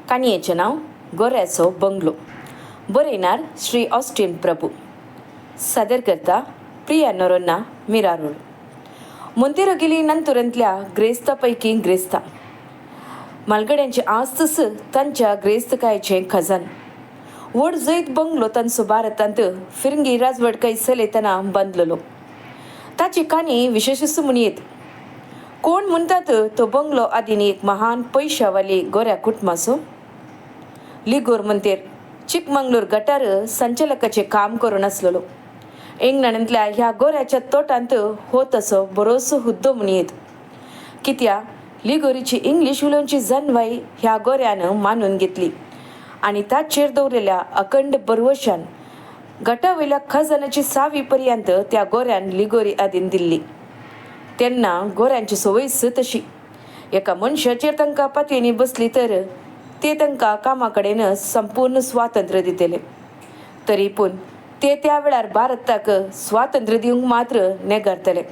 काणयेचें नांव गोऱ्याचो bungalow. बरयणार Shri Osteen Prabhu. सादर करता प्रिया नोरोन्ना, मिरा रोड. मोंतेरो नंतुरांतल्या ग्रेस्ता पैकी ग्रेस्ता म्हालगड्यांची आस्तच तांच्या ग्रेस्तकायेचें खजान. व्हड जैत बंगलो तांचो भारतांत फिरंगी राजवटकाय चलयतना बांदलेलो. ताची काणी विशेशच म्हूण येत. कोण म्हणटात तो बंगलो आदीं एक महान पयशावाली गोऱ्या कुटुंबाचो. लिगोर मंतेर चिकमंगलूर गटार संचालकाचें काम करून आसलेलो. इंग्लंडांतल्या ह्या गोऱ्याच्या तोटांत हो तसो बरोसो हुद्दो म्हूण येत. कित्या लिगोरीची इंग्लीश उलोवची जनवाय ह्या गोऱ्यान मानून घेतली आनी ताचेर दवरिल्ल्या अखंड बरवशान गटावयल्या खजानाची सावी पर्यंत त्या गोऱ्यान लिगोरी आदीन दिल्ली. तेन्ना गोऱ्यांची संवयच तशी. एका मनशाचेर तांकां पातयेनी बसली तर ते तांकां कामा कडेन संपूर्ण स्वातंत्र्य दितले. तरी पूण ते त्या वेळार भारताक स्वातंत्र्य दिवंक मात्र नेगारतले.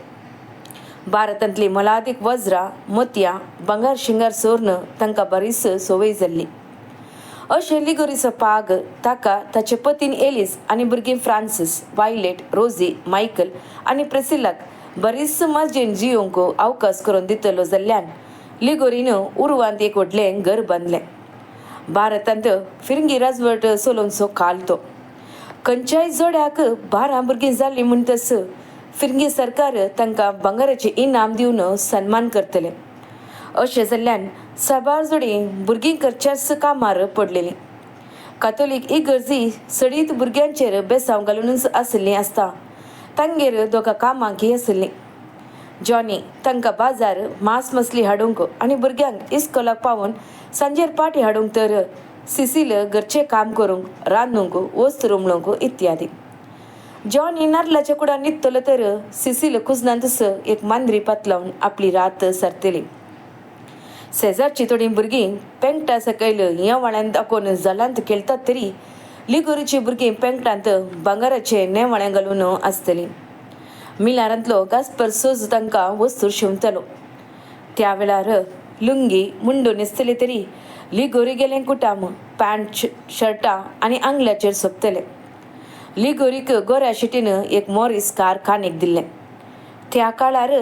भारतांतली मोलादीक वज्रां, मोतयां, भांगर शिंगार सोर्न तांकां बरीच संवय जाल्ली. अशें लिगोरीचो पाग ताका ताचे पतीन एलीस आनी भुरगीं फ्रांसीस, वायलेट, रोजी, मायकल आनी प्रेसिलाक बरीच मजेन जियोवंक अवकाश करून दितलो जाल्ल्यान लिगोरीन उर्वांत एक व्हडलें घर बांदलें. भारतांत फिरंगी राजवट चलोवचो काल तो. खंयच्याय जोड्याक 12 भुरगीं जालीं म्हणटच फिरंगी सरकार तांकां भांगराचें इनाम दिवन सन्मान करतलें. अशें जाल्ल्यान साबार जोडी भुरगीं करच्याच कामार पडलेलीं. कातोलीक इगर्जी सडीत भुरग्यांचेर बेसांव घालुनूच आशिल्लीं आसता तांगेर दोगां कामांकय आशिल्लीं. जॉनी तांकां बाजार मांस मसली हाडूंक आनी भुरग्यांक इस्कोलाक पावोवन सांजेर पाटी हाडूंक तर सिसील घरचें काम करूंक, रांदूंक, वस्त रुमळूंक इत्यादी. जॉनी नारलाच्या कुडान न्हिदतलो तर सिसील कुजनांतच एक मांद्री पातलावन आपली रात सारतली. शेजारची थोडीं भुरगीं पेंकटा सकयल येवाळ्यान दाखोवन जालांत खेळटात तरी लिगोरीचीं भुरगीं पेंकटांत भांगराचें नेवाळें घालून आसतलीं. मिलारांतलो गास्पर सोज तांकां वस्तू शिंवतालो. त्या वेळार लुंगी मुंडो न्हेसतले तरी लिगोरी गेलें कुटाम पॅन्ट, शर्टां आनी आंगल्याचेर सोंपतले. लिगोरीक गोऱ्या शेटीन एक मॉरीस कार कानीक दिल्लें. त्या काळार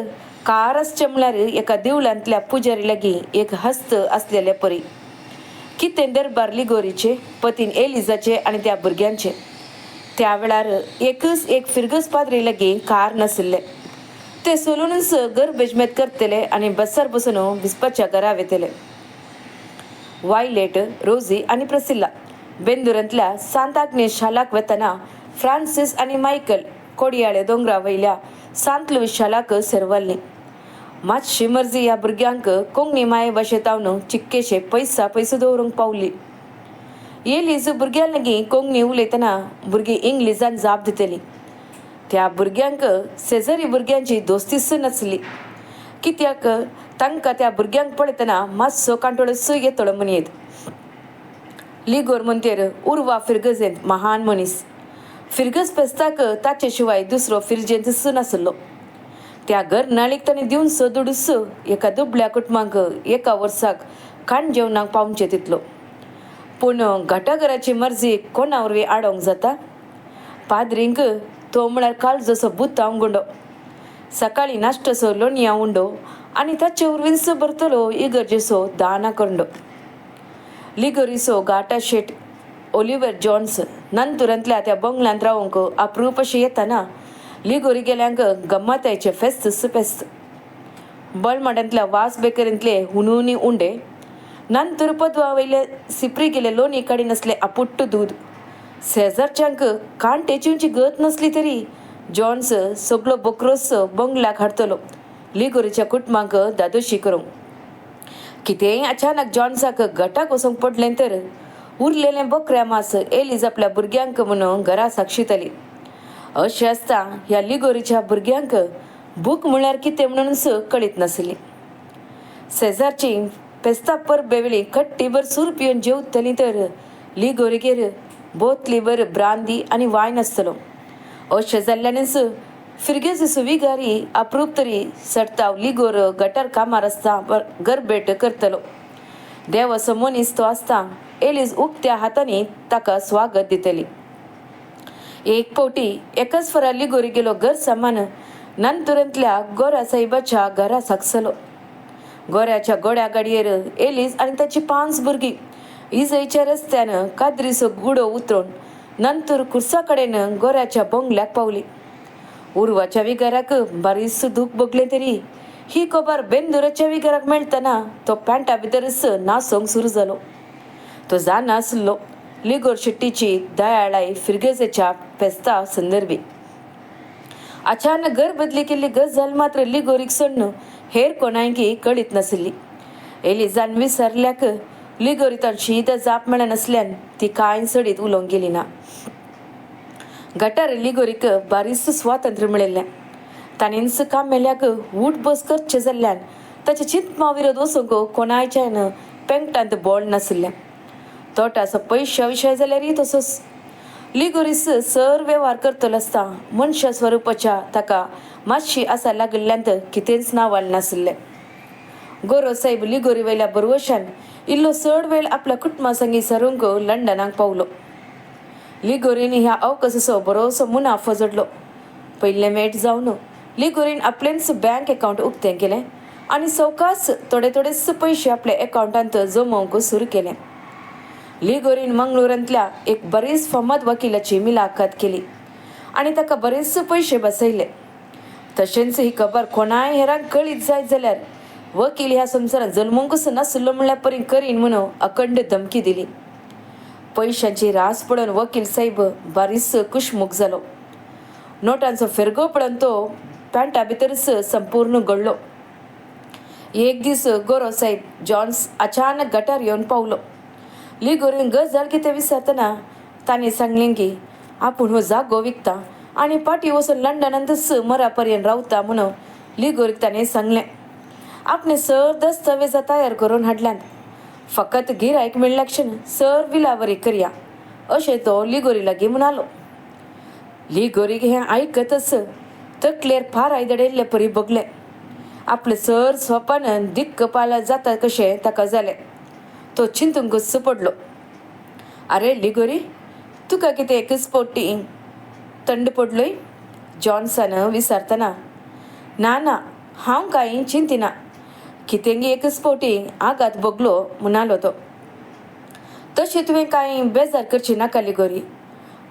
कार आसचें म्हळ्यार एका देवळांतल्या पुजारी लागीं एक हस्त आसलेले परी. कितें दरबार लिगोरीचे, पतीन एलिजाचे आनी त्या भुरग्यांचे. त्या वेळार एकच एक फिरगस पाद्री लागीं कार नाशिल्लें. ते सोलूनच घर बेजमेत करतले आनी बसार बसून बिस्पाच्या घरा वेतले. वायलेट, रोजी आनी प्रसिल्ला बेंदुरांतल्या सांत आग्नेस शालाक वतना फ्रांसीस आनी मायकल कोडयाळे दोंगरा वयल्या सांत लुईस शालाक सेरवल्लीं. मातशी मर्जी ह्या भुरग्यांक कोंकणी मायभाशेंत चिक्केशे पयसा पयसो दवरूंक पावली. एलीज भुरग्यां लागीं कोंकणी उलयतना भुरगीं इंग्लिजान जाप दितलीं. त्या भुरग्यांक शेजारी भुरग्यांची दोस्तीच नासली. कित्याक तांकां त्या भुरग्यांक पळयतना मातसो कांटोळच येतलो म्हण येत. लिगोर म्हणतेर उर्वा फिरगजेंत महान मनीस. फिरगज फेस्ताक ताचे शिवाय दुसरो फिरजेंतच नासलो. त्या घर नाळीक ताणें दिवचो दुडूच एका दुबळ्या कुटुंबाक एका वर्साक खाण जेवणाक पावचे तितलो. पूण घाटाघराची मर्जी कोणा वरवीं आडोवंक जाता? पाद्रींक तो म्हळ्यार काळजसो बुतांव गुंडो. सकाळीं नाश्टोसो लोणया उंडो आनी ताचे वरवींच भरतलो इगर्जेचो दाना कंडो. लिगोरीचो घाटा शेट ओलिवर जॉन्स नंतुरांतल्या त्या बंगल्यांत रावंक अप्रूप अशें येतना लिगोरी गेल्यांक गम्मतायचे फेस्तच फेस्त. बळमाड्यांतल्या वास बेकरींतले हुनहुनी उंडे, नंतर पदवा वयले सिपरी गेले लोणी काडी नासले आपुट्ट दूद. शेजारच्यांक कांटेची गत नासली तरी जॉन्स सगलो बोकरोस बंगल्याक हाडटलो लिगोरीच्या कुटुंबाक दादोशी करूंक. कितेंय अचानक जॉन्साक गटाक वचूंक पडलें तर उरलेलें बकऱ्या मास एलीज आपल्या भुरग्यांक म्हणून घरा साक्षितली. अशें आसता ह्या लिगोरीच्या भुरग्यांक भूक म्हळ्यार कितें म्हणूनच कळीत नासली. शेजारची फेस्ता परबे वेळी कट्टीभर सूर पिवन जेवतलीं तर लिगोरीगेर बोतलीभर ब्रांदी आनी वायन आसतलो. अशें जाल्ल्यानच फिरगेज विगारी अप्रूप तरी सडताव लिगोर गटार कामार आसता गरबेट करतलो. देव असो मनीस तो आसता एलीज उक्त्या हातांनी ताका स्वागत दितली. एक फावटी एकच फरा लिगोरी गेलो घर सामान नंतुरांतल्या गोरा साहेबाच्या घरा सागसलो. गोऱ्याच्या गोड्या गाडयेर एलीज आनी ताची 5 भुरगीं इजयच्या रस्त्यान काद्रीचो गुडो उतरून नंतर कुर्सा कडेन गोऱ्याच्या बंगल्याक पावली. उर्वाच्या विगाराक बारीस दूख भोगलें तरी ही खबर बेंदुराच्या विगाराक मेळटना तो पॅन्टा भितरच नाचोंक सुरू जालो. तो जाणा आसलो लिगोर शेट्टीची दयाळाय फिरगेजेच्या फेस्ता संदर्भी. अचानक घर बदली केल्ली गजाल मात्र लिगोरीक सोडून हेर कोणायकी कळीत नासली. एलिजान विसरल्याक लिगोरी तांची जाप मेळनासल्यान ती कांय चडीत उलोवंक गेली ना. गटार लिगोरीक बारीस स्वातंत्र्य मेळिल्लें. ताणेंच काम मेल्याक ऊठ बस करचें जाल्ल्यान ताच्या चिंतमा विरोध वचूंक कोणायच्यान पेंकटांत बोळ नाशिल्लें. तोटाचो पयशा विशय जाल्यारय तसोच लिगोरीस सर वेव्हार करतलो आसता मनशा स्वरुपाच्या ताका मातशी आसा लागिल्ल्यांत कितेंच नावाल नाशिल्लें. गोरो साहेब लिगोरी वयल्या बरवशान इल्लो चड वेळ आपल्या कुटुंबा संगी सरूंक लंडनाक पावलो. लिगोरीन ह्या अवकाशाचो बरोसो मुनाफो जोडलो. पयलें मेट जावन लिगोरीन आपलेंच बँक अकावंट उक्तें केलें आनी सवकास थोडे थोडेच पयशे आपल्या अकावंटांत जमोवंक सुरू केलें. लिगोरीन मंगळूरांतल्या एक बरीच फामाद वकिलाची मुलाखत केली आनी ताका बरेच पयशे बसयले. तशेंच ही खबर कोणाय हेरांक कळीत जायत जाल्यार वकील ह्या संवसारांत जल्मूंकच नासलो म्हणल्यार परी करीन म्हणून अखंड धमकी दिली. पयशांची रास पडून वकील साहेब बारीस कुशमुख जालो. नोटांचो फेरगो पडून तो पॅन्टा भितरच संपूर्ण गळ्ळो. एक दीस गोरो साहेब जॉन्स अचानक गटार येवन पावलो. लिगोरीन गजाल कितें विचारतना ताणें सांगलें की आपूण हो जागो विकता आनी फाटीं वचून लंडनांतच मरा पर्यंत रावता म्हणून लिगोरीक ताणें सांगलें. आपणे सर दस्तावेजां तयार करून हाडल्यात, फकत गिरायक मेळ्ळ्या क्षण सर विलावरी करया अशें तो लिगोरी लागीं म्हणालो. लिगोरीक हें आयकतच तकलेर फार आयदडिल्ले परी भोगलें. आपलें सर स्वपान दिक्क पाला जाता कशें ताका जालें. तो चिंतूंकच पडलो. अरे लिगोरी, तुका कितें एकच फावटी थंड पडलोय? जॉन्सान विचारतना ना ना, हांव कांय चिंतिना, कितेंगी एकच फावटी आघात भोगलो म्हणालो तो. तशें तुवें कांय बेजार करची नाका लिगोरी,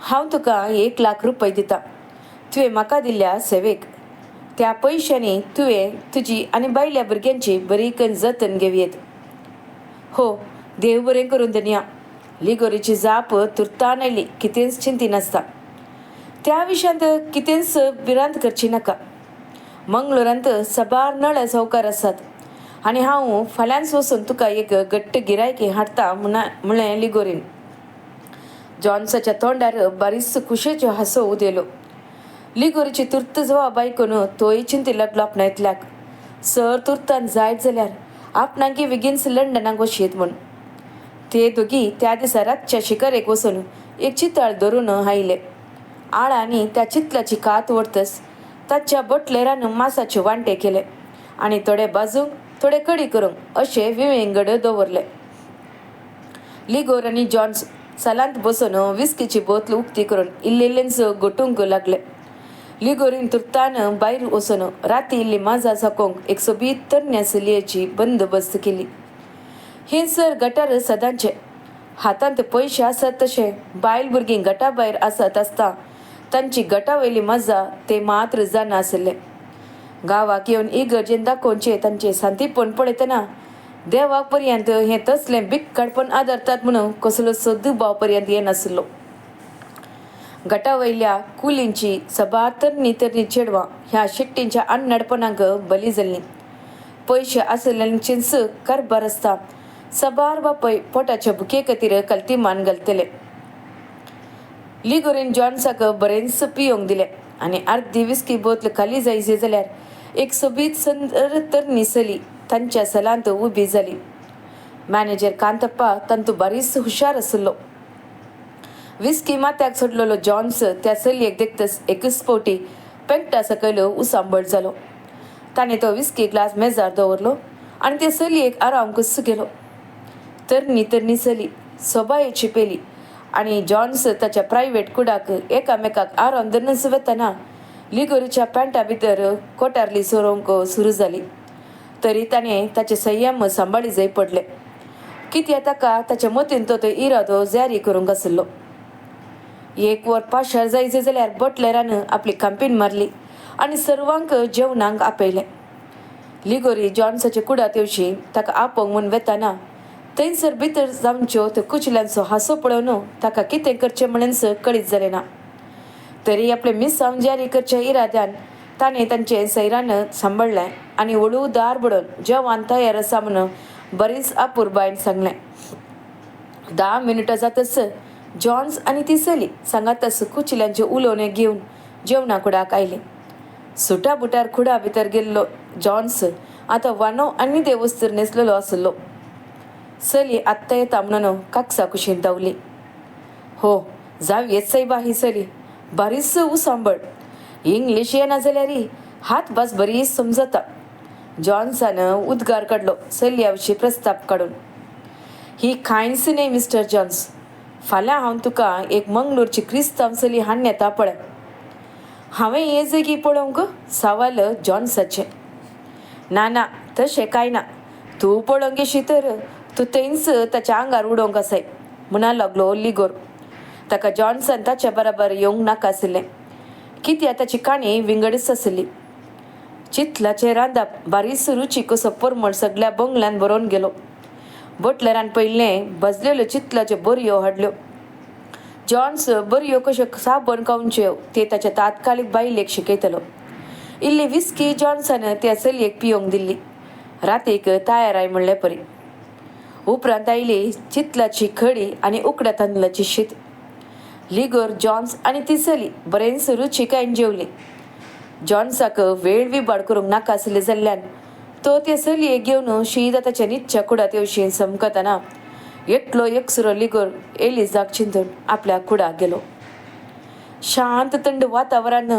हांव तुका 1 लाख रुपये दिता तुवें म्हाका दिल्ल्या सेवेक. त्या पयशांनी तुवें तुजी आनी बायल्या भुरग्यांची बरी करून जतन घेवयेत. हो, देव बरें करून धनया. लिगोरीची जाप तुर्तान आयली. कितेंच चिंतिनासता त्या विशयांत कितेंच भिरांत करची नाका. मंगळुरांत सबार नळे सावकार आसात आनी हांव फाल्यांच वचून तुका एक घट्ट गिरायकी हाडटा म्हणलें लिगोरीन. जॉन्साच्या तोंडार बारीस खुशेच्यो हांसो उदेलो. लिगोरीची तुर्त जबाब आयकून तोय चिंती लागलो आपणा इतल्याक सर तुर्तान जायत जाल्यार आपणाकी बेगीनच लंडनाक वचयेत म्हूण. ते दोगी त्या दिसा रातच्या शिकारेक वचून एक चितळ धरून आयले. आळांनी त्या चितलाची कात ओडतच ताच्या बटलेरान मासाचे वांटे केले आनी थोडे बाजूंक थोडे कडी करूंक अशे विवेंगड दवरले. लिगोर आनी जॉन्स सालांत बसून विस्कीची बोतल उक्ती करून इल्लेल्लेंच गोटूंक लागले. लिगोरीन तुर्तान भायर वचून राती इल्ली माजा साकोवंक एक सोबीत तरण्या चलयेची बंदोबस्त केली. हे सर गटार सदांचे हातांत पयशे आसत तशे बायल भुरगीं गटा भायर आसत आसता तांची गटा वयली मजा ते मात्र जाणा आसले. गांवाक येवन इगर्जेन दाखोवचें तांचें शांतीपण पळयतना देवाक पर्यंत हें तसलें बिक्काडपण आदरतात म्हणून कसलोसो दुबाव पर्यंत येनासलो. गटा वयल्या कुलींची सबार तरणी तरणी चेडवां ह्या शिट्टींच्या अन्नाडपणाक बली जाल्लीं. पयशे आसलेल्यांचेंच कारभार आसता. सबार बापय पोटाच्या भुके खातीर कलती मान घालतले. लिगोरीन जॉन्साक बरेंच पियोंक दिलें आनी अर्दी विस्की बोतल खाली जायची जाल्यार एक सोबीत सुंदर तरणी चली तांच्या सलांत उबी जाली. मॅनेजर कांतप्पा तांतू बारीच हुशार आसलो. विस्की माथ्याक सोडलेलो जॉन्स त्या चलयेक देखतच एकच फावटी पेंकटा सकयल उसांबळ जालो. ताणें तो विस्की ग्लास मेजार दवरलो आनी ते चलयेक आरावंकच गेलो. तरणी तरणी चली सोबायेची पेली आनी जॉन्स ताच्या प्रायवेट कुडाक एकामेकाक आराम धरूनच वतना लिगोरीच्या पॅन्टा भितर कोटारली सोरोवंक सुरू जाली. तरी ताणें ताचे संयम सांबाळी जाय पडले. कित्याक ताका ताच्या मतीन तो इरादो जारी करूंक आसलो. एक वर पाशार जायचे जाल्यार बटलरान आपली कांपीन मारली आनी सर्वांक जेवणाक आपयलें. लिगोरी जॉन्साच्या कुडात येवशी ताका आपोवंक म्हूण वेताना थंयसर भितर जावच्यो त्यो कुचिल्यांचो हांसो पळोवन ताका कितें करचें म्हणूनच कळीत जालें ना. तरी आपलें मिसांव जारी करच्या इराद्यान ताणें तांचें सैरान सांबाळ्ळें आनी हळू दार बडोवन जेवण तयार आसा म्हणून बरीच अपुरबायन सांगलें. 10 मिनटां जातच जॉन्स आनी ती चली सांगातच कुचिल्यांचें उलोवणें घेवन जेवणा कुडाक आयली. सुटा बुटार कुडा भितर गेल्लो जॉन्स आतां वानो आनी देवस्तर न्हेसलेलो आसलो. चली आत्तां येता म्हणून काकसा कुशीन धांवली. हो जावं येत सायबा ही चली बारीच उसांबळ, इंग्लीश येना जाल्यार हात भास बरी समजता. जॉन्सान उद्गार काडलो चलया विशीं प्रस्ताप काडून. ही कांयच न्हय मिस्टर जॉन्स, फाल्यां हांव तुका एक मंगळूरची क्रिस्तांव चली हाडून येता पळय. हांवें हें जगी पळोवंक सवाल जॉन्साचें. ना ना तशें कांय ना, तूं पळोवंक येशी तर तूं थंयच ताच्या आंगार उडोवंक आसाय म्हणा लागलो लिगोर. ताका जॉन्सन ताच्या बराबर येवंक नाका आशिल्लें, कित्याक ताची काणी विंगडच आसली. चितलाचें रांदप बारीस रुचीक असो परमळ सगळ्या बंगल्यान बरोवन गेलो. बटलरान पयलें भजलेल्यो चितलाच्यो बरयो हाडल्यो. जॉन्स बरयो कश्यो साबण खावच्यो ते ताच्या तात्कालीक बायलेक शिकयतलो. इल्ली विस्की जॉन्सान त्या चलयेक पियोंक दिल्ली, रातीक तयाराय म्हणले परी. उपरांत आयली चितलाची खडी आनी उकड्या तांदळाची शीत. लिगोर जॉन्स आनी ती चली बरेंच रुचिकायेन जेवली. जॉन्साक वेळ विबाड करूंक नाका आसले जाल्ल्यान तो ते चलयेक घेवन शीदा ताच्या निच्च्या कुडात येवशी समकतना एकलो एकसुरो लिगोर एलिजाक चिंतून आपल्या कुडाक गेलो. शांत थंड वातावरण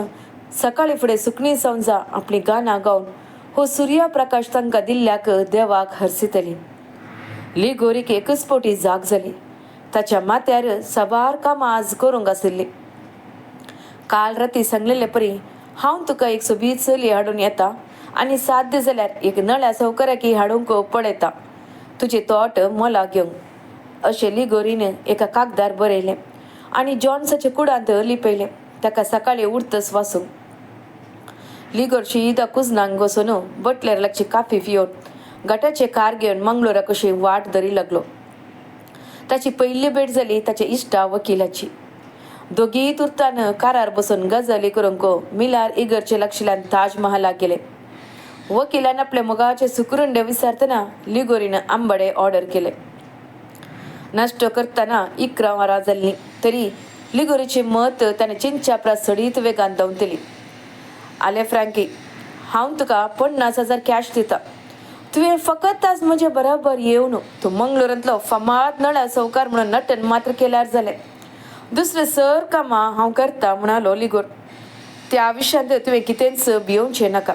सकाळी फुडें सुकणी समजा आपली गानां गावन हो सूर्यप्रकाश तांकां दिल्ल्याक देवाक हरसितली. लिगोरीक एकच फावटी जाग जाली. ताच्या माथ्यार साबार कामां आज करूंक आशिल्लीं. काल राती सांगलेले परी हांव तुका एक सोबीत चली हाडून येता आनी साध्य जाल्यार एक नळ्या सवकऱ्याकी हाडूंक पळयता, तुजें तोट मोलाक घेवंक, अशें लिगोरीन एका कागदार बरयलें आनी जॉन्साच्या कुडांत लिपयलें ताका सकाळीं उठतच वाचूंक. लिगोर शीदा कुजनाक बसून बटलर लागची काफी पियोवन गटाचें कार घेवन मंगळूरा कशी वाट धरी लागलो. ताची पयली भेट जाली ताच्या इश्टा वकिलाची. दोगीय तुर्तान कारार बसून गजाली करूंक मिलार इगर्जे लागशिल्ल्यान ताजमहालाक गेले. वकिलान आपल्या मोगाचे सुकरुंडे विचारतना लिगोरीन आंबाडे ऑर्डर केले. नाश्तो करतना 11 वरां जाल्लीं तरी लिगोरीचें मत ताणें चिंतच्या परस सडीत वेगान धांवतली. आले फ्रँकी, हांव तुका 50,000 कॅश दिता, तुवें फकत आज म्हजे बराबर येवन तूं मंगळूरांतलो फामाद नळ्या सवकार म्हणून नटन मात्र केल्यार जालें, दुसरें सर कामां हांव करता म्हणालो लिगोर. त्या विशयांत तुवें कितेंच भियोवचें नाका.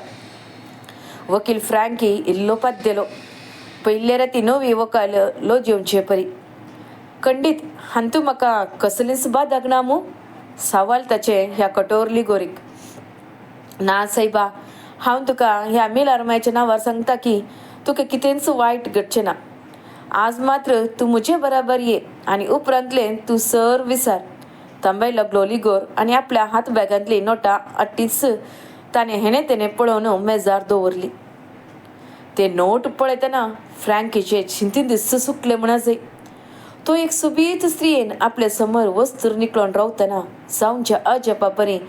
वकील फ्रँकी इल्लो पाद्देलो. पयले राती नवी वकाल लोजेवचे परी. खंडीत हांतू म्हाका कसलीच बादाक ना मू? सवाल ताचें ह्या कठोर लिगोरीक. ना सायबा, हांव तुका ह्या मिलारमायच्या नांवार सांगता की तुका कितेंच वायट घडचें ना. आज मात्र तूं म्हजे बराबर ये आनी उपरांतलें तूं सर विसार. तांबय लागलो लिगोर आनी आपल्या हात बॅगांतली नोटां आट्टीच ताणें हेणें तेणें पळोवन मेजार दवरली. ते नोट पळयतना फ्रँकीचे चिंतीन दिस्त सुकले म्हणा जाय. तो एक सोबीत स्त्रियेन आपले समोर वस्तूर निकळून रावतना जावच्या अजापा परी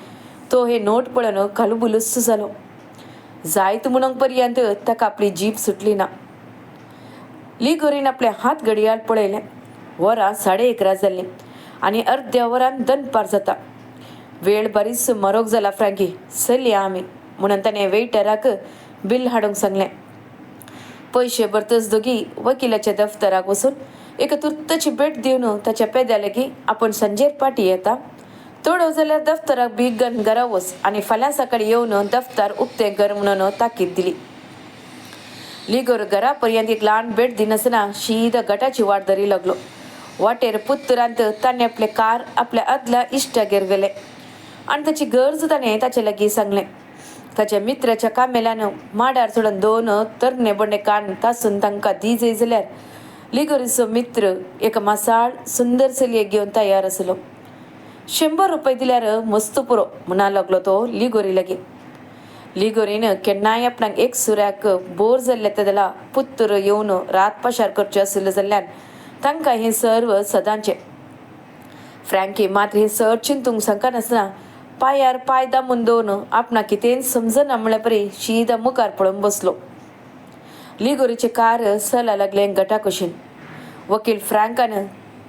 तो हे नोट पळोवन कालुबुलूस जालो. जायत म्हणूंक पर्यंत ताका आपली जीप सुटली ना. लिगोरीन आपले हात घडयाळ पळयलें. वरां 11:30 जाल्लीं आनी अर्द्या वरान दनपार जाता. वेळ बरीच मरोग जाला फ्रँकी, चलया आमी म्हणून ताणें वेटराक बील हाडूंक सांगलें. पयशे भरतच दोगी वकिलाच्या दफ्तराक वचून एका तुर्ताची भेट दिवन ताच्या पेद्या लागीं आपूण सांजेर पाटी येता, थोडो जाल्यार दफ्तराक बीग घालून घरा वच आनी फाल्यां सकाळीं येवन दफ्तर उक्तें कर म्हणून ताकीद दिली. लिगोर घरा पर्यंत एक ल्हान भेट दिनासतना शीदा गटाची वाट धरी लागलो. वाटेर पुत्तरांत ताणें आपलें कार आपल्या आदल्या इश्टागेर व्हेलें आनी ताची गरज ताणें ताचे लागीं सांगलें. ताच्या मित्राच्या कामेल्यान माडार चडून दोन तरणे बंडे कान तासून तांकां दी जाय जाल्यार लिगोरीचो मित्र एका मासाळ सुंदर चलयेक घेवन तयार आसलो. 100 रुपये दिल्यार मस्त पुरो म्हणा लागलो तो लिगोरी लागीं. लिगोरीन केन्नाय आपणाक एक सुऱ्याक बोर जाल्ले तेदला पुत्र येवन रात पाशार करचे आशिल्ले जाल्ल्यान तांकां हें सर्व सदांचें. फ्रँकी मात हें सर चिंतूंक सांगनासतना पांयार पांय दामून दवरून आपणाक कितेंच समजना म्हळ्या परी शीदा मुखार पळोवन बसलो. लिगोरीचें कार सला लागलें गटा कशीन. वकील फ्रँकान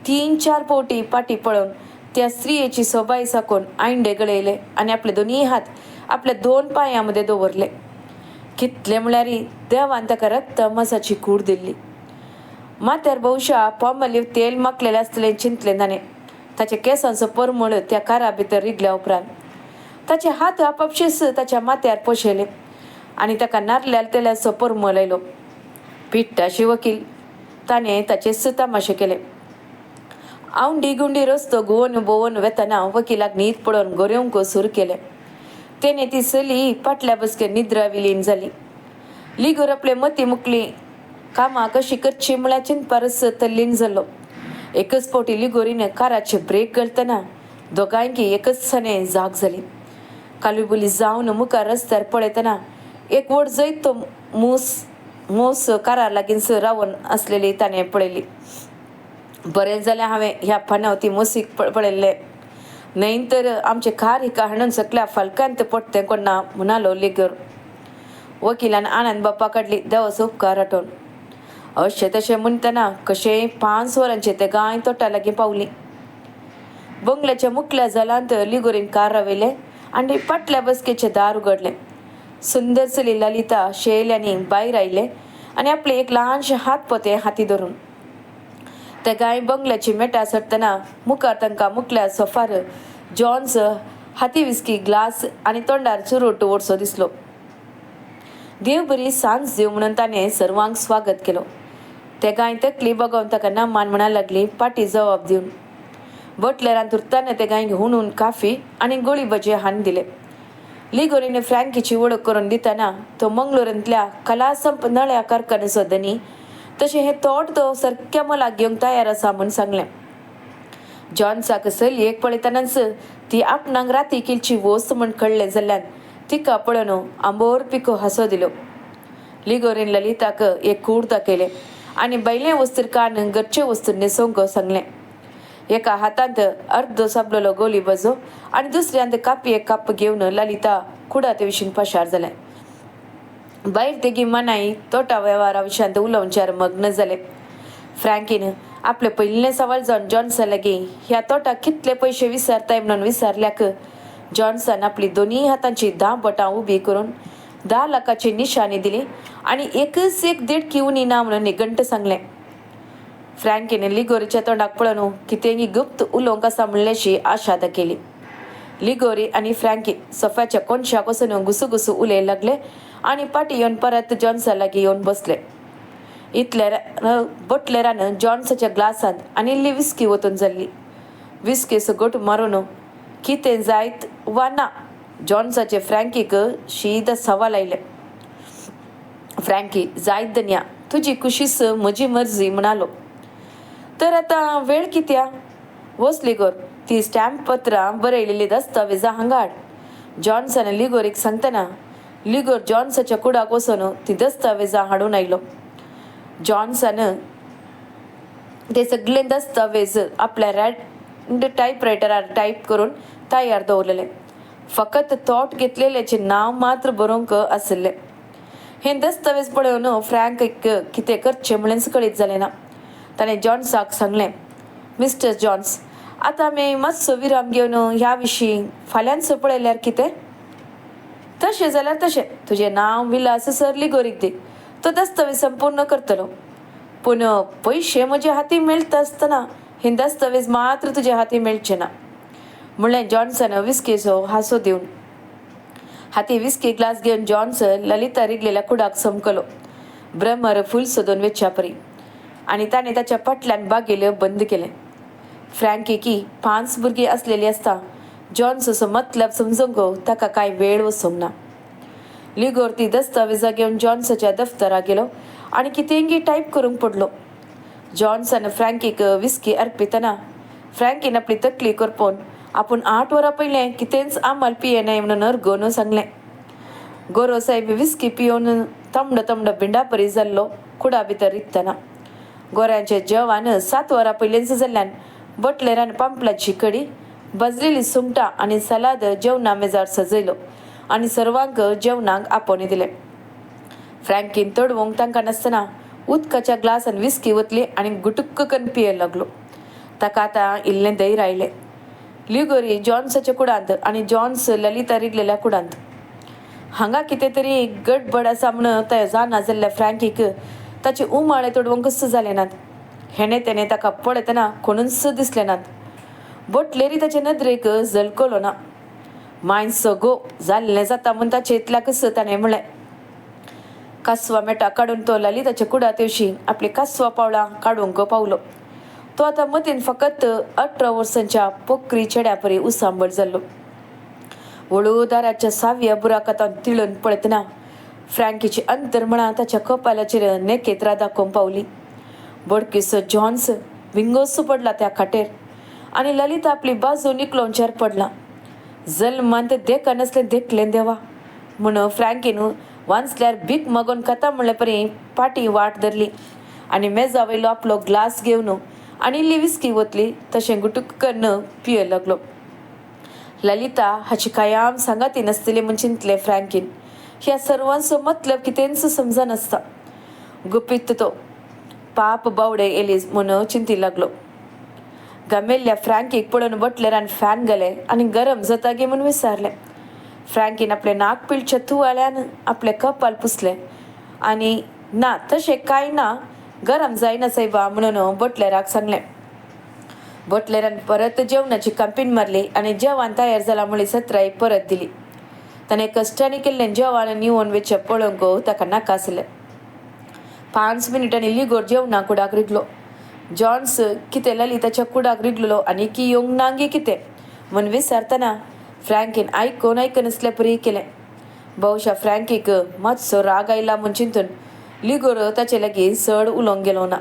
3-4 फावटी पाटी पळोवन त्या स्त्रियेची सोबाय साकून आयंडे गळयले आनी आपले दोनूय हात आपल्या दोन पांयां मदें दवरले. कितले म्हळ्यार देवान ताका रक्त मसाची कूड दिल्ली. माथ्यार बहुशा पॉमलीव तेल माखलेलें आसतलें चिंतलें ताणें. ताच्या केंसांचो परमळ त्या कारा भितर रिगल्या उपरांत ताचे हात आपापशीच ताच्या माथ्यार पोशेले आनी ताका नारल्या तेलाचो परमळ आयलो. पिट्टाशी वकील ताणें ताचेच तमाशे केले. आवंडी गुंडी रस्तो घुंवन भोंवन वेतना वकिलाक न्हीद पडोवन गोरेवंक सुरू केलें. तेणें ती चली पाटल्या बसकेर निद्रा विलीन जाली. लिगोर आपले मती मुकली कामां कशी करची म्हळ्यार चिंतपारच तल्लीन जालो. एकच फावटी लिगोरीन काराचे ब्रेक घालतना दोगांयकी एकच सने जाग जाली. कालुबुली जावन मुखार रस्त्यार पळयतना एक व्हड जैत मूस कारा लागींच रावन आसलेली ताणें पळयली. बरें जालें हांवें ह्या पानाव ती मुसीक पळयल्लें, न्हय तर आमचें कार हिका हाडून सकल्या फालक्यांत पडटें कोण्णा म्हणालो लिगोर. वकिलान आनंद बाप्पा काडली देवाचो उपकार आठोवन. अशें तशें म्हणटना कशेंय 5 वरांचेर ते गांय तोटा लागीं पावली. बंगल्याच्या मुखल्या जालांत लिगोरीन कार रावयलें आनी पाटल्या बसकेचें दार उगडलें. सुंदर चली ललिता शेल्यानी भायर आयलें आनी आपलें एक ल्हानशें हात पोतें हाती धरून ते गाय बंगल्याची मेटा चडटना मुखार तांकां मुखल्या सोफार जॉन्स हाती विस्की ग्लास आनी तोंडार चुरोट ओडसो दिसलो. देव बरी सांज दिव म्हणून ताणें सर्वांक स्वागत केलो. ते गाय तकली बगोवन ताका नमान म्हणा लागली पाटी जबाब दिवन. बटलरान तुरताना ते गाय हुनून काफी आनी गोळी भजी हाडून दिले. लिगोरीन फ्रँकीची वळख करून दितना तो मंगळूरांतल्या कलासंप नळ्या कारखान्याचो धनी तशें हें तोट तो सारक्या मोलाक घेवंक तयार आसा म्हूण सांगलें. जॉन्साक चलयेक पळयतनाच ती आपणाक राती किलची वस्त म्हूण कळ्ळें जाल्ल्यान तिका पळोवन आंबोर पिको हांसो दिलो. लिगोरीन ललिताक एक कूड दाखयलें आनी बैले वस्तीर कान घरचे वस्तू न्हेसोवंक सांगलें. एका हातांत अर्दो सापलेलो गोली बजो आनी दुसऱ्यांत कापी एक कप घेवन ललिता कुडा ते विशीं पशार जालें. भायर तेगी मनाई तोटा वेव्हारा विशयांत उलोवच्यार मग्न जाले. फ्रँकीन आपले पयलें सवाल जावन जॉन्सन लागीं ह्या तोटाक कितले पयशे विसरताय म्हणून विचारल्याक जॉन्सन आपली दोनूय हातांची 10 बोटां उबी करून 10 लाखाची निशाणी दिली आनी एकच एक देडकी उणी ना म्हणून निघंट सांगलें. फ्रँकीन लिगोरीच्या तोंडाक पळोवन कितेंय गुप्त उलोवंक आसा म्हणल्याची आशा दाखयली. लिगोरी आनी फ्रँकी सोफ्याच्या कोनशाक वचून घुसू उलय लागले आनी पाटी येवन परत जॉन्सा लागीं येवन बसले. इतल्या बटलेरान जॉन्साच्या ग्लासांत आनी इल्ली विस्की वतून जाल्ली. विस्कीचो गोट मारून कितें जायत वा ना जॉन्साचे फ्रँकीक शीद सवाल आयलें. फ्रँकी जायत दन्या तुजी कुशीस म्हजी मर्जी म्हणालो. तर आतां वेळ कित्या वच लिगोर ती स्टॅम्प पत्रां बरयलेली दस्तावेजां हांगा हाड. जॉन्सन लिगोरीक सांगतना लिगोर जॉन्साच्या कुडाक वचून ती दस्तावेजां हाडून आयलो. जॉन्सन ते सगळे दस्तावेज आपल्या रॅड टायपरायटरार टायप करून तयार दवरलेले. फकत तोट घेतलेल्याचें नांव मात्र बरोवंक आशिल्लें. हे दस्तावेज पळोवन फ्रँक कितें करचें म्हणलेंच कळीत जालें ना. ताणें जॉन्साक सांगलें, मिस्टर जॉन्स आतां आमी मातसो विराम घेवन ह्या विशीं फाल्यांच पळयल्यार कितें? तशें जाल्यार तशें तुजें नांव विलास सर लिगोरीक दी, तो दस्तावेज संपूर्ण करतलो. पूण पयशे म्हज्या हाती मेळटा आसतना हे दस्तावेज मात्र तुज्या हाती मेळचे ना म्हणलें जॉन्सन विस्केचो हांसो दिवन. हाती विस्की ग्लास घेवन जॉन्सन ललिता रिगलेल्या कुडाक समकलो. भ्रमर फूल सोदून वेच्या परी आनी ताणें ताच्या फाटल्यान बागेल्यो बंद केलें. फ्रँकीकी 5 भुरगीं आसलेलीं आसता जॉन्सचो मतलब समजूंक ताका कांय वेळ वचूंक ना. लिगोर ती दस्तावेजां घेवन जॉन्साच्या दफ्तराक गेलो आनी कितेंगी टायप करूंक पडलो. जॉन्सान फ्रँकीक विस्की अर्पितना फ्रँकीन आपली तकली करपोवन आपूण 8 वरां पयलें कितेंच आमाल पियेनाय म्हणून अर्गोन सांगलें. गोरो साहेब विस्की पियोवन तांबडो तांबडो भिंडापरी जाल्लो कुडा भितर रिगतना. गोऱ्यांचें जेवण 7 वरां पयलींच जाल्ल्यान बटलेरान पांपलाची कडी, भाजलेली सुंगटां आनी सलाद जेवणा मेजार सजयलो आनी सर्वांक जेवणाक आपोवणें दिलें. फ्रँकीन तडवंक तांकां नासतना उदकाच्या ग्लासान विस्की ओतली आनी गुटुक्क करून पियेवंक लागलो. ताका आतां इल्लें धैर्य आयलें. लिगोरी जॉन्साच्या कुडांत आनी जॉन्स ललिता रिगलेल्या कुडांत. हांगा कितें तरी गडबड आसा म्हूण तें जाणा जाल्ल्या फ्रँकीक ताचे उमाळे तोडवंकच जाले नात. हेणें तेणें ताका पळयतना कोणूच दिसले नात. बोटलेरी ताचे नदरेक झलकलो ना. मायसो गो जाल्लें जाता म्हूण ताचे इतल्याकच ताणें म्हणलें. कासवा मेटा काडून तो ललिताच्या कुडांत येवशी आपली कासवा पावलां काडूंक पावलो. तो आतां मतीन फकत 18 वर्सांच्या पोकरी चेड्यापरी उसांबळ जाल्लो. वळू दाराच्या साव्या बुराकांत तिळून पळयतना फ्रँकीची अंतर्मळां ताच्या कपालाचेर नेकेत्रां दाखोवंक पावली. बोडकीसो जॉन्स विंगोसो पडला त्या खाटेर आनी ललिता आपली बाजू निकलोवच्यार पडला. जल्मांत देखनासलें देखलें देवा म्हूण फ्रँकीन वांचल्यार भीक मागून खाता म्हणले परी पाटी वाट धरली आनी मेजा वयलो आपलो ग्लास घेवन आनी इल्ली विस्की ओतली तशें गुटूक कन्न पियेवंक लागलो. ललिता हाची कायाम सांगाती नासतली म्हूण चिंतलें फ्रँकीन. ह्या सर्वांचो मतलब कितेंच समजनासता. गुपीत तो पाप बावडे एलीज म्हूण चिंती लागलो. गमेल्ल्या फ्रँकीक पळोवन बटलेरान फॅन घालें आनी गरम जाता गे म्हूण विचारलें. फ्रँकीन आपलें नाक पिळच्या तुवाळ्यान आपलें कपाल पुसलें आनी ना तशें कांय ना, गरम जायना सायबा म्हणून बटलेराक सांगलें. बटलेरान परत जेवणाची कांपीण मारली आनी जेवण तयार जालां म्हळी सत्राय परत दिली. ताणें कश्टांनी केल्लें जेवण निवोन वेचें पळोवंक ताका नाका आसलें. 5 मिनटांनी लिगोर जेवणा कुडाक रिगलो. जॉन्स कितें ललिताच्या कुडाक रिगलो आनी की येवंक ना गे कितें म्हूण विचारतना फ्रँकीन आयकून आयकनासले परी केलें. बहुशा फ्रँकीक मातसो राग आयला म्हूण चिंतून लिगोर ताचे लागीं चड उलोवंक गेलो ना.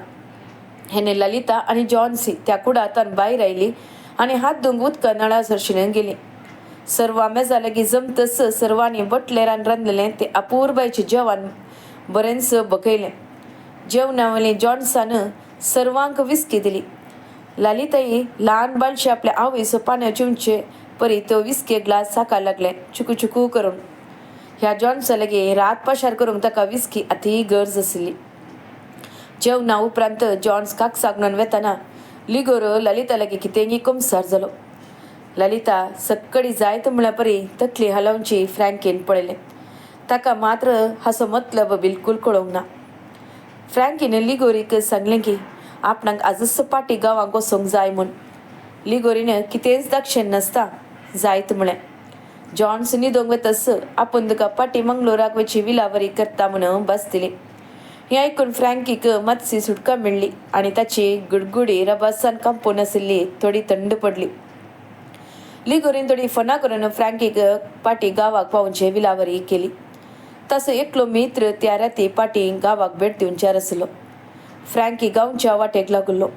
हेणे ललिता आनी जॉन्सी त्या कुडांतल्यान भायर आयली आनी हात धुवंक उदका नळा सरशीं गेली. सर्वां मेजा लागीं जमतच सर्वांनी बटलेरान रांदलेलें तें अपुरबायचें जेवण बरेंच बकयलें. जेवणा वयलें जॉन्सान सर्वांक विस्की दिली. ललिताई ल्हान बाळशे आपल्या आवयचो पान्या चिंवचे परी तो विस्की ग्लास साका लागलें चुकू चुकू करून. ह्या जॉन्सा लागीं रात पाशार करूंक ताका विस्की अती गरज आसली. जेवणा उपरांत जॉन्स काकसाक म्हणून वेतना लिगोर ललिता लागीं कितेंगी कुमसार जालो. ललिता सक्कडी जायत म्हळ्या परी तकली हालोवची फ्रँकीन पळयलें. ताका मात्र हाचो मतलब बिलकूल कळोवंक ना. फ्रँकीन लिगोरीक सांगलें की आपणाक आजच पाटी गांवांक वचूंक जाय म्हूण. लिगोरीन कितेंच दाक्षेण नासता जायत म्हळें. जॉन्स न्हिदोंक वतस आपूण तुका पाटी मंगलोराक वची विलावरी करता म्हूण बस दिली. हें आयकून फ्रँकीक मातशी सुटका मेळ्ळी आनी ताची गुडगुडी रबासान कांपून आशिल्ली थोडी थंड पडली. लिगोरीन थोडी फोनां करून फ्रँकीक पाटी गांवाक पावोवचे विलावरी केली. ताचो एकलो मित्र त्या राती पाटी गांवाक भेट दिवच्यार आसलो. फ्रँकी गांवच्या वाटेक लागलो.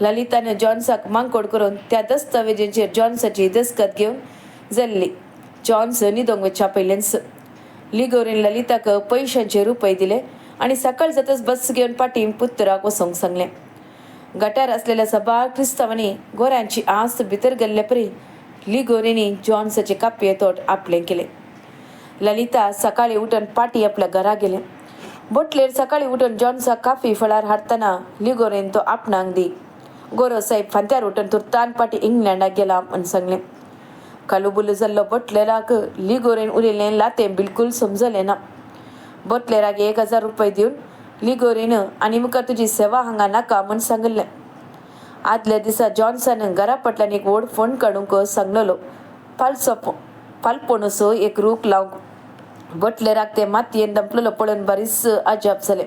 ललितान जॉन्साक मांकोड करून त्या दस्तावेजांचेर जॉन्साची दस्खत घेवन जाल्ली. जॉन्स न्हिदोंक वचच्या पयलेंच लिगोरीन ललिताक पयशांचे रुपये दिले आनी सकाळ जातच बस घेवन पाटी पुत्राक वचोंक सांगलें. गटार आसलेल्या सबार क्रिस्तांवांनी गोऱ्यांची आस भितर गेल्ले परी लिगोरीनी जॉन्साचे कापये तोट आपलें केलें. ललिता सकाळी उठून पाटी आपल्या घरा गेलें. बोटलेर सकाळी उठून जॉन्साक काफी फळार हाडटना लिगोरीन तो आपणाक दी. गोरो साहेब फांत्यार उठून तुर्तान पाटी इंग्लंडाक गेला म्हूण सांगलें. कालुबुलू जाल्लो बटलेराक लिगोरीन उलयलें लातें बिलकूल समजलें ना. बटलेराक 1000 रुपये दिवन लिगोरीन आनी मुखार तुजी सेवा हांगा नाका म्हूण सांगिल्लें. आदल्या दिसा जॉन्सान घरा फाटल्यान एक व्हड फोंड काडूंक सांगलेलो. पालसो पालपोणसो एक रूख लावंक. बटलेराक ते मातयेन दंपलेलो पळोवन बारीच अजाप जालें.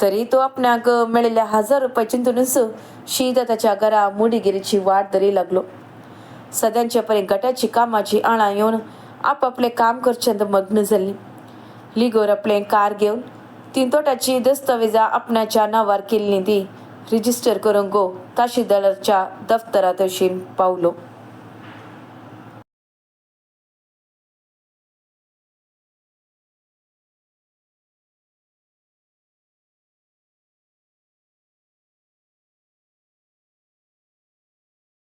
तरी तो आपणाक मेळिल्ल्या 1000 रुपये चिंतूनच शीदा ताच्या घरा मुडीगिरीची वाट धरी लागलो. सद्यांचे परी गटाची कामाची आणां येवन आपापलें काम करचें मग्न जाल्लीं. लिगोर आपलें कार घेवन तिंतोटाची दस्तावेजां आपणाच्या नांवार केल्लीं ती रिजिस्टर करूंक गो ताशीदाराच्या दफ्तरांत अशीन पावलो.